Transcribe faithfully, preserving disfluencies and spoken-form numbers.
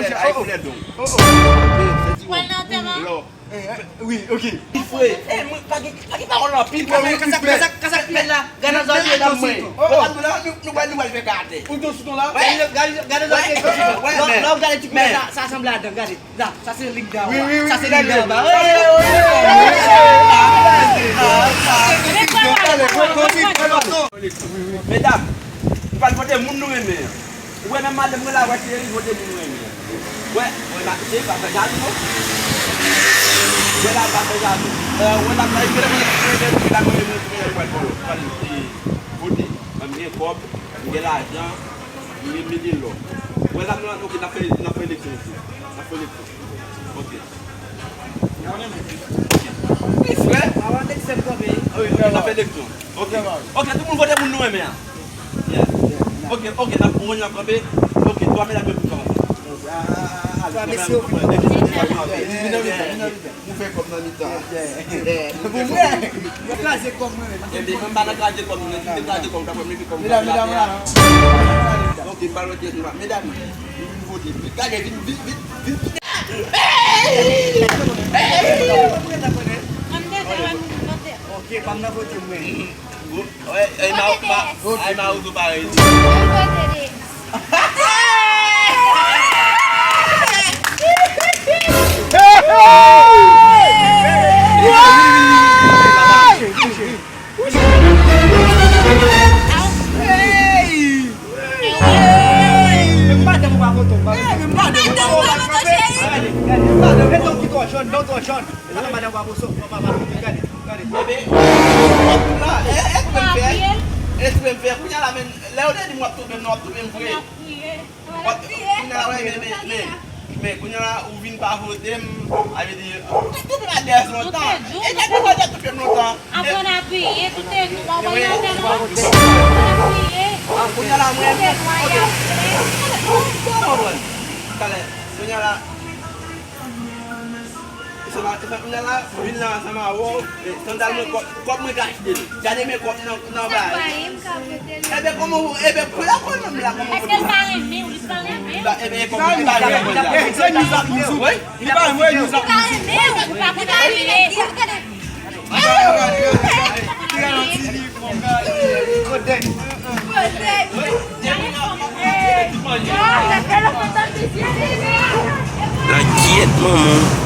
monchè. Ay, oh, oh. Koulè don. Oh, oh. Pral nan antèman? Lò. Eh, eh, wi, ok. Li fre. Eh, mwen, pa gen, pa gen pawòl anpil. Kasa, kasa, kasa, kasa, kasa, la. Gade nan zòrye dam mwen. Oh, oh. Nou, nou, nou, nou pral fè kate. Ou tou sou ton la? Gade, gade, gade zòrye dam mwen. Lò, lò, gade ti koulè sa, sa sanble a dan, gade. La, sa se lig dan anba. Wi, wi, wi, sa se lig dan anba. Wi, wi, wi, wi. Medam, nou pral vote moun nou renmen an. Ou wè menm madanm mwen la, wè se li vote moun nou renmen an. Wè, wè la, se pa fè jalou non. Wè la, pa fè jalou. Euh, wè la, la, li vle mwen, mwen, mwen, mwen, mwen, mwen, mwen, mwen, mwen, mwen, vote. Mwen gen kòb, mwen gen lajan, mwen mete lò. Wè la, nou, ok, n ap fè, n ap fè eleksyon isit. N ap fè eleksyon. Ok. Wi, frè. Avan eleksyon kanpe. Wi, frè, n ap fè eleksyon. Ok. Ok, tout moun vote moun nou renmen an. Yeah. Ok, ok, n ap, nou ap kanpe. Ok, twa medam yo pou kòmanse. Twa mesye yo pou kòmanse. Vin nan mitan, vin nan mitan. Nou fè kòb nan mitan. Pou mwen, yo kraze kòb mwen menm. Ebyen, mwen pa nan kraze kòb, mwen te kraze kòb, ta pran mete kòb. Medam, medam, la. Ok, m pa lòt yès, medam. Vin vote. Gade, vin, vin, vin, vin. Ann deja wè moun nan tè. Ok, pa m nan vote mwen. Wè, ay, ma, ma, ay, ma, ou tou parèy. Menm madanm ou pa vote, ou pa vote. Menm madanm ou pa vote, cheri. Gade, gade, madanm, gade, ou twò jòn, non, ou twò jòn. E pa madanm ou pa vote, ou pa vote, gade, gade. Ebyen, w ap la, e, e, eksprè m fè, eksprè m fè, kounye a la, men, lè yo te di m w ap toufe m, non, w ap toufe m vre. Kounye a la, men, men, men, men, kounye a la, ou vin pa vote m, sa vle di, ou te toufe m a dèyè lontan. E, te toufe, te toufe m lontan. Aprann a peye, koute nou, mwen wè nan tèlman. Aprann a peye. Kounye a la, mwen, koute nou, a y ap fè. Talè, kounye a la, se pa, se pa, kounye a la, vin la ansanm avè w, e, sandal mwen, kòb, kòb mwen ka achte l. Gade men kòb nan, nan bagay. Ebyen, kòman, ebyen, pou la kòb nan la, kòman. Èske l pa renmen w, li pa renmen w? Ebyen, kòb mwen pa renmen w. Wi. Li pa renmen w, li pa renmen w. Li pa renmen w, li pa renmen w. Langyèt manman.